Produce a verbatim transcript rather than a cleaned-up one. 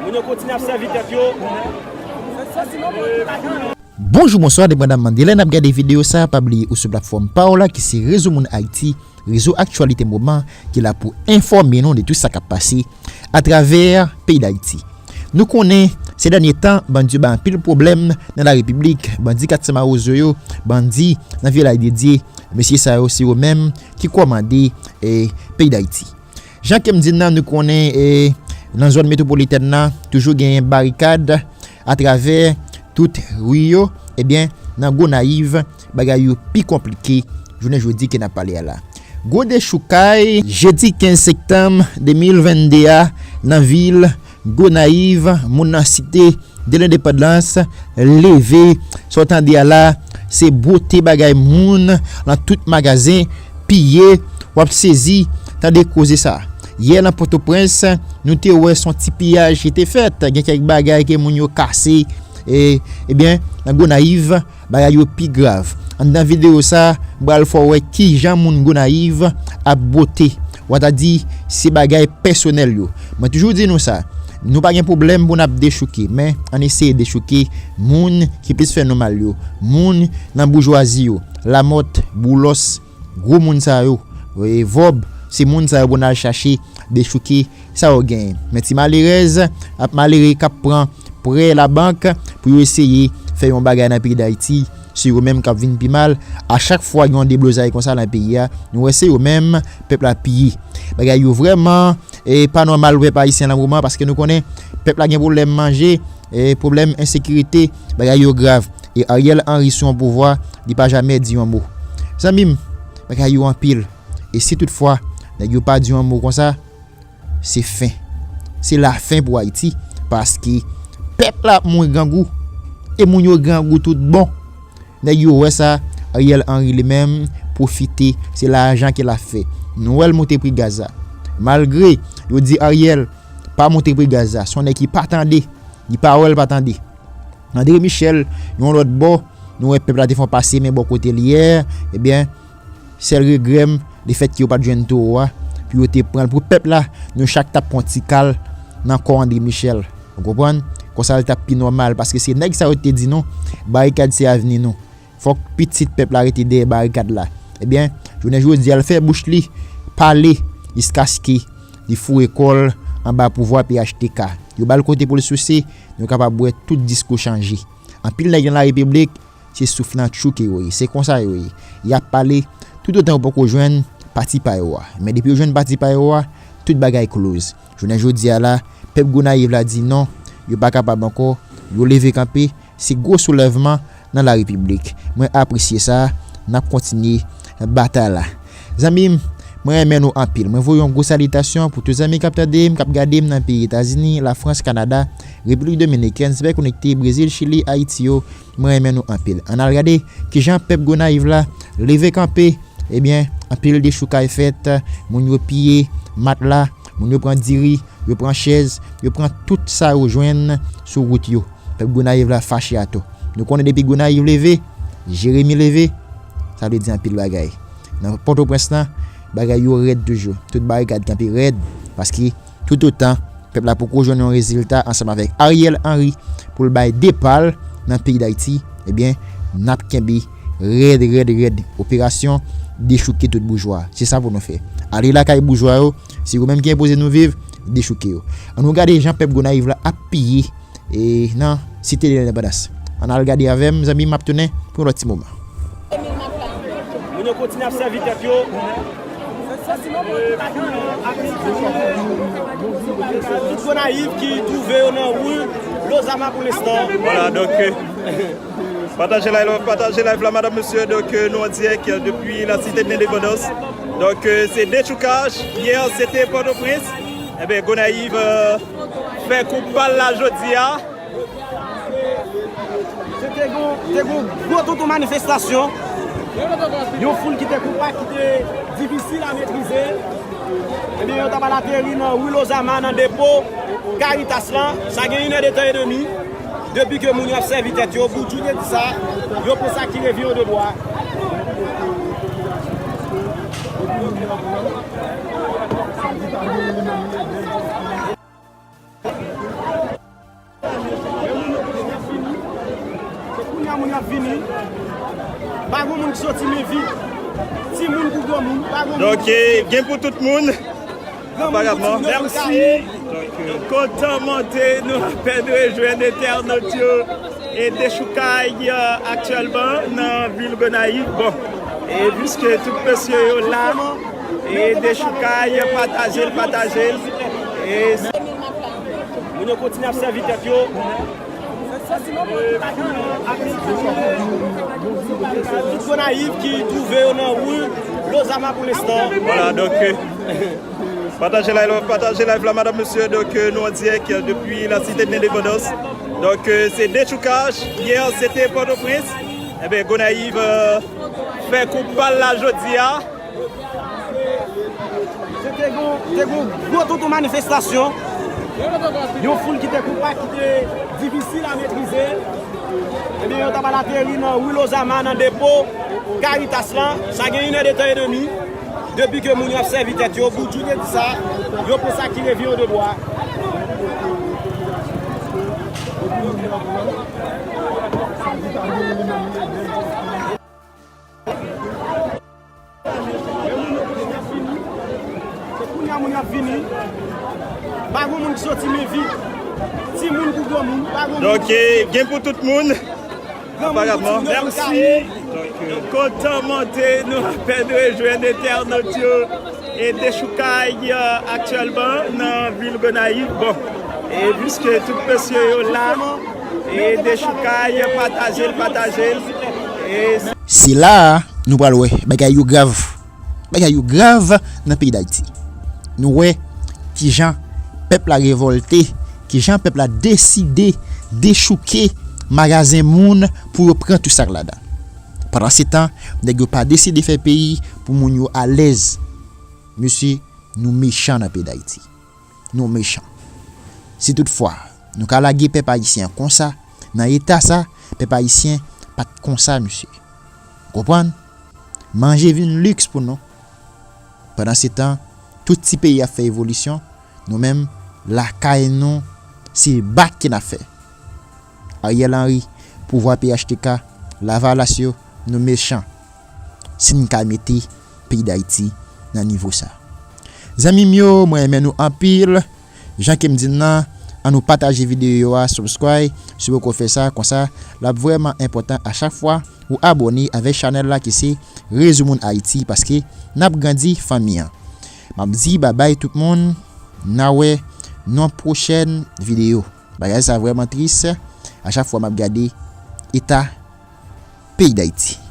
Moun yo kontinye ap sèvi tèt yo. Bonjou, bonswa, depandaman de lè n ap gade videyo sa a, pa bliye ou sou platfòm pa w la ki se Rezo Moun Ayiti, rezo aktyalite moman ki la pou enfòme nou de tout sa k ap pase atravè peyi Dayiti. Nou konnen, se dènye tan, bandi yo bay anpil pwoblèm nan la repiblik. Bandi Kat Sen Mawozo yo, bandi nan vilaj de Dye, mesye sa yo se yo menm ki kòmande eh, peyi Dayiti. Jan ke m di n nan, nou konnen eh, nan zòn metwopolitèn nan, toujou genyen barikad atravè tout ri yo. Ebyen, nan Gonayiv, bagay yo pi konplike jounen jodi ke n ap pale a la. Gwo dechoukay jedi kenz septanm de mil vennde a nan vil Gonayiv, moun nan site de Lendepandans leve. Sa w tande a la, se bwote bagay moun nan tout magazen, piye, w ap sezi tande koze sa. Yè nan Pòtoprens, nou te wè se yon ti piyaj ki te fèt, gen kèk bagay ke moun yo kase, e, ebyen, nan Gonayiv, bagay yo pi grav. Anndan videyo sa, m pral fè w wè kijan moun Gonayiv ap bwote. W a ta di, se bagay pèsonèl yo. Mwen toujou di nou sa, nou pa gen pwoblèm pou n ap dechouke, men ann eseye dechouke moun ki plis fè nou mal yo. Moun nan boujwazi yo, Lamòt, Boulòs, gwo moun sa yo, e, Vòb, se moun sa yo pou n al chache dechouke sa yo genyen. Men ti malerèz ap malere k ap pran prè labank pou yo eseye fè yon bagay nan peyi Dayiti, se yo menm k ap vin pi mal. A chak fwa gen yon deblozay konsa nan peyi a, nou wè se yo menm pèp la piye. Bagay yo vrèman, e, pa nòmal pou pèp ayisyen nan moman, paske nou konnen pèp la gen pwoblèm manje, e, pwoblèm ensekirite, bagay yo grav. E Ariel Henry sou yon pouvwa, li pa jamè di yon mo. Zanmi m, bagay yo anpil. E si toutfwa nèg yo pa di yon mo konsa, se fen. Se lafen pou Ayiti, paske pèp la ap mouri grangou, e moun yo grangou tout bon. Nèg yo wè sa, Ariel Henry li menm pwofite, se lajan ke l ap fè. Nou wè l moute pri gaz la. Malgre yo di Ariel pa moute pri gaz la, se yon nèg ki pa tande, li pa wè l pa tande. André Michel, yon lòt bò, nou wè pèp la te fè yon pase men bò kote l yè, ebyen, sèl regrè m, lefètke yo pa t jwenn towo a, pou yo te pran l pou pèp la, nou chak t ap pran yon ti kal nan kò André Michel. Ou konprann? Konsa l t ap pi nòmal, paske se nèg sa yo te di nou, barikad se avni nou. Fòk pitit pèp la rete dèyè barikad la. Ebyen, jounen jodi a, l fè bouch li pale jiskaske li foure kò l anba pouvwa P H T K. Yo ba l kote pou l souse, nou kapab wè tout diskou chanje. Anpil nèg nan la repiblik, se souf nan tchou ke yo ye. Se konsa yo ye. Y ap pale toutotan yo poko jwenn pati pa yo a. Men depi yo jwenn pati pa yo a, tout bagay close. Jounen jodi a la, pèp Gonayiv la di non, yo pa kapab ankò, yo leve kanpe, se gwo soulèvman nan la repiblik. Mwen apresye sa, n ap kontinye batay la. Zanmi m, mwen renmen nou anpil. Mwen voye yon gwo salitasyon pou tout zanmi k ap tande m, k ap gade m nan peyi Etazini, Lafrans, Kanada, Repiblik Dominikèn, Sibè Konekte, Brezil, Chili, Ayiti yo. Mwen renmen nou anpil. Ann al gade kijan pèp Gonayiv la leve kanpe. Ebyen, anpil dechoukay fèt, moun yo piye matla, moun yo pran diri, yo pran chèz, yo pran tout sa yo jwenn sou wout yo. Pèp Gonayiv la fache atò. Nou konnen depi Gonayiv leve, Jeremi leve, sa vle di anpil bagay. Nan Pòtoprens lan, bagay yo rèd toujou. Tout barikad kanpe rèd, paske toutotan pèp la poko jwenn yon rezilta ansanm avèk Ariel Henry pou l bay depa l nan peyi Dayiti, ebyen, n ap kenbe rèd, rèd, rèd. Operasyon dechouke tout boujwa. Se sa pou nou fè. Ale lakay boujwa yo, se yo menm ki enpoze nou viv, dechouke yo. Ann nou gade jan pèp Gonayiv la ap piye e nan Site de Lendepandans. Ann al gade avè m, zanmi m, m ap tounen pou yon lòt ti moman. Moun yo kontinye ap sèvi tèt yo. Tout Gonayiv ki twouve yo nan ri Lozama pou lenstan. Voilà, donc, euh, partagez live, partagez live la, madame, monsieur. Donc, euh, nous en direct, euh, depuis la Cité de l'Indépendance. Donc, euh, c'est déchoucage. Hier, c'était Port-au-Prince. Eh bien, Gonayiv, euh, fè kou pa l la jodi a. Se te gon, te gon gwo tonton manifestasyon. Yon foul ki te konpak, ki te difisil a metrize. Ebyen, yo t ap al ateri nan ri Lozama, nan depo Caritas lan. Sa gen inèdtan edmi. Depi ke moun yo ap sèvi tèt yo, Boudjou te di sa, yo pran sa ki revyen yo de bwa. Vini. Pa gen moun ki soti men vid. Timoun kou granmoun, pa gen moun. Donk, eh, gen pou tout moun. Granmoun kou timoun, yo tout kare. Mèsi. Donk, eh, kontan monte, nou apèn rejwenn entènot yo. E dechoukay, eh, aktyèlman nan vil Gonayiv. Bon, e piske tout mesye yo la, e dechoukay, pataje l, pataje l. E moun yo kontinye ap sèvi tèt yo. Tout Gonayiv ki twouve yo nan ri Lozama pou lenstan. Vwala, donk, eh, pataje live, pataje live la, madam, mesye. Donk, eh, nou an dirèk, eh, depi la Cité de l'Indépendance. Donk, eh, se dechoukaj. Yè, se te Pòtoprens. Enben, Gonayiv, eh, fè kou pa l la jodi a. Se te gon, te gon gwo tonton manifestasyon. Yon foul ki te konpak, ki te difisil a metrize. Ebyen, yo ta pral ateri nan ri Lozama, nan depo Caritas lan. Sa gen inè de tan edmi. Depi ke moun yo ap sèvi tèt yo, Boudjou te di sa, yo pran sa ki revyen yo de dwa. Se kounye a moun yo ap vini. Pa gen moun ki soti men vid. Timoun kou granmoun, pa gen moun. Donk, eh, gen pou tout moun. Granmoun, timoun, yo tout kare. Mèsi. Donk, eh, kontan monte, nou apèn rejwenn entènot yo. E dechoukay, eh, aktyèlman nan vil Gonayiv. Bon, e piske tout mesye yo la, e dechoukay, pataje l, pataje l. E se la a nou pral wè bagay yo grav. Bagay yo grav nan peyi Dayiti. Nou wè kijan pèp la revòlte, kijan pèp la deside dechouke magazen moun pou yo pran tout sa k ladan. Pandansetan, nèg yo pa deside fè peyi pou moun yo alèz. Mesye, nou mechan nan peyi Dayiti. Nou mechan. Si toutfwa nou ka lage pèp ayisyen an konsa, nan eta sa, pèp ayisyen pa t konsa, mesye. Konprann? Manje vin liks pou nou. Pandansetan, tout ti peyi ap fè evolisyon, nou menm, lakay nou, se bat ke n ap fè. Ariel Henry, pouvwa P H T K, Lavalas yo, nou mechan. Si n ka mete peyi Dayiti nan nivo sa. Zanmi m yo, mwen renmen nou anpil. Jan ke m di n nan, ann nou pataje videyo a, subscribe, si w poko fè sa, konsa, l ap vrèman enpòtan a chak fwa ou abòne avèk chanèl la ki se Rezo Moun Ayiti, paske n ap grandi fanmi an. M ap di babay tout moun, n a wè nan pwochèn videyo. Bagay sa vrèman tris, a chak fwa m ap gade eta peyi Dayiti.